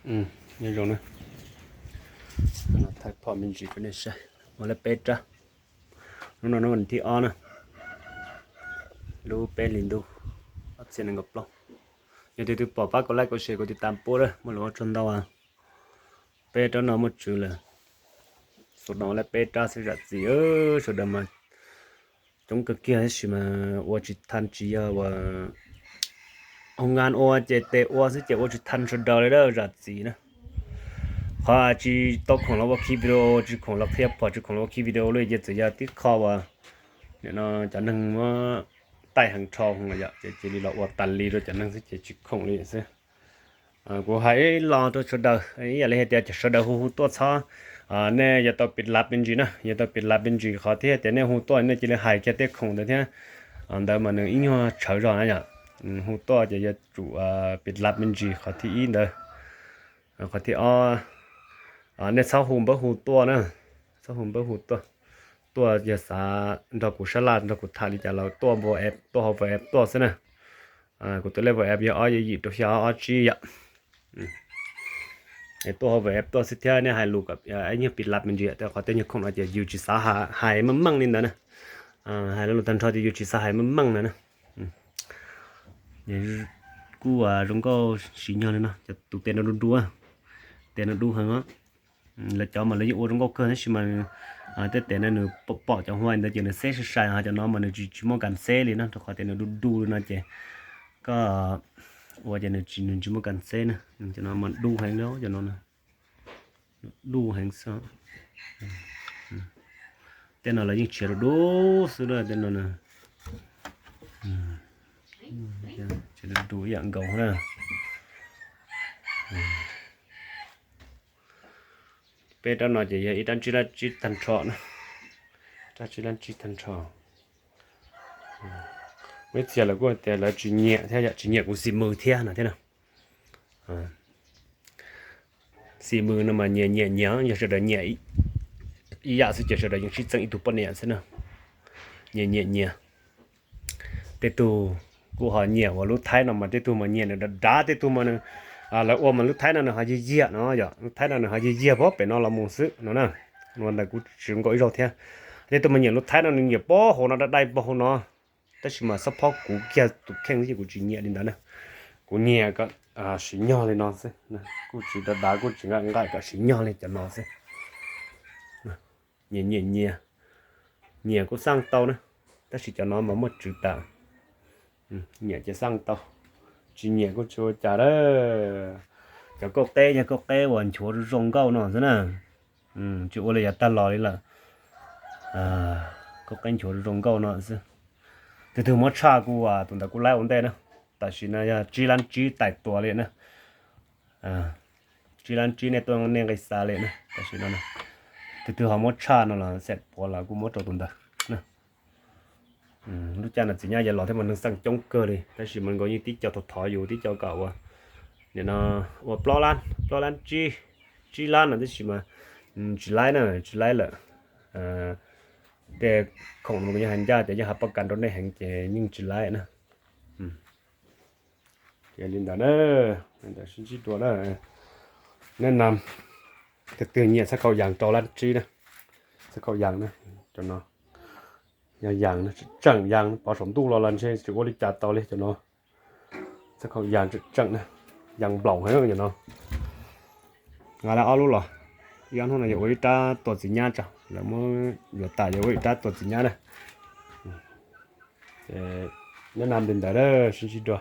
Nyob zoo na, thaij phom me ntsis rau nej saib. Ua lawm peb rab. Hnub no hnub thib ob na, lub peb hlis ntuj ob txhiab nees nkaum plaub. Yog tias twg pom pab kom like kom share kom tiv tas pub na, muaj lus ua tsaug ntau. Peb rab no muaj tswv lawm, xus doos lawm peb rab xwb zam txim. Sawv daws mas coob kawg kiag tab sis mas ua tsis tha tsis yog ua hoo ngan ua ces tes ua xwb ces ua tsis tha sawv daws li a zam txim na. Qhov tsis tau khoom los ua ki video, tsis khoom los qhia phom, tsis khoom los ua ki video li ces txawm yog tib qho uas nim no cov neeg muab taij heev rho yom, ces cia li los ua tas li rau cov neeg xwb ces tsis khoom li xwb. Kuv hais ib lo rau sawv daws, ib yam li hais tias sawv daws hu hu tuaj txhob, nej yuav tau piv lav me ntsis na, yuav tau piv lav me ntsis qhov thiab tias nej hu tuaj nej cia li hais kiag tej khoom ntawd thiab. Ntawd mas nws ib nyuag tshawv zog na yom. Hu tuaj ces yuav tsum piv lav me ntsis qhov thib ib ntawd. Qhov thib ob, nej txhob hu npawb hu tuaj na, txhob hu npawb hu tuaj. Tuaj yog xav nrog kuv sab laj nrog kuv tham li cas los tuaj npau app tuaj hauv app tuaj xwb na. Kuv tus lej app yog ob yim rau xya ob tsib yom. Tuaj hauv app tuaj xwb thiab nej hais lus kom ib nyuag piv lav me ntsis, qhov tej nyuag khoom no ces yus tsis xav hais meej meej li ntawd na. Hais lus tag nrho ces yus tsis xav hais meej meej ntawd na. Kuj zoo nkauj siv nyog li no, cov tus tes no du du, tes no du heev. Lawv cov mas lawv yeej ua zoo nkauj kawg tab sis mas tej tes no nws pom cov hua ntawd ces nws xeb sai sai, ho cov no mas nws tsis tsis muaj kas xeb li no rau qhov tias nws du du li no ces koj ua ces nws tsis nws tsis muaj kas xeb na. Cov no mas du heev li cov no, du heev xwb. Tej no lawv yeej tshiav du du xwb na, tej no na. Tshiav du du ib yam nkaus na. Peb rab no ces yog ib rab tsib lab tsib tag nrho na, rab tsib lab tsib tag nrho. Muaj ib txhia lawv kuj tias lawv tsis nyiam thiab yom, tsis nyiam kuv xim mws thiab no thiab na. Xim mws no mas nyias nyias nyias, yog sawv daws nyiam ib yam xwb ces sawv daws yeej sib txeeb ib tug poj niam xwb na. Nyias nyiam nyias. Tej tug kuj ho nyiam uas lub thaib no mas tej tug mas nyiam nws dav dav, tej tug mas nws, lawv ua mas lub thaib no nws ho yiag yiag no yom, lub thaib no nws ho yiag yiag pog pem no los mus xwb no na. Ua ntawd kuv tsis zoo nkauj ib zaug thiab. Tej tug mas nyiam lub thaib no nws nyiam pog hauv no, dai dai pog hauv no. Tab sis mas xab phob kuv kiag tus kheej xwb ces kuv tsis nyiam li ntawd na. Kuv nyiam kom siv nyog li no xwb, kuj tsis dav dav kuj tsis nqaij nqaij, kom siv nyog li cov no xwb. Nyias nyiam nyias, nyiam kuj xaj tau na, tab sis cov no mas muaj tswv tas. Nyiam ces xaj tau, tsis nyiam kuj tsis ua cas a. Cov kauj qeb yog kauj qeb uas nchuav zoo nkauj no xwb na. Tsis ua li yav tag los li lawm. Kauj qeb nchuav zoo nkauj no xwb. Tus twg muab tshaj kuj tus ntawd kuj laib ua ntej na. Tam sim no yog tsib lab tsib tais tua li na. Tsib lab tsib nej tuaj nej nqis xa li na tam sim no. Tus twg ho muab tshaj no los xam phuav los kuj muab rau tus ntawd. Lub caij no txiv nyab yog los thiab mas neeg xaj coob kawg li tab sis mas nkaus yeej tib co thov thov yus tib co kom ua, nim no ua plaub lab plaub lab tsib, tsib lab no tab sis mas tsis laib na, tsis laib lawm. Tej khoom no yog hais ncaj ces yog hais poj kas rau nej heev ces yeej tsis laib na. Li ntawd na, sib ntsib dua na. Neb na, tus twg nyiam txhab khau yas rau lab tsib na, txhab khau yas na, cov no yog yas tseem yas pov saum ntuj los los ntshe tsis ua li cas tau li cov no. Txhab khau yas tseem na, yas nplaum heev cov no. Nqa lawm ob lub los, ib ob hnub no yuav ua ib rab tua txiv nyab tso, lawv muab yuav tas yuav ua ib rab tua txiv nyab na. Nyob na li ntawd, sib ntsib dua.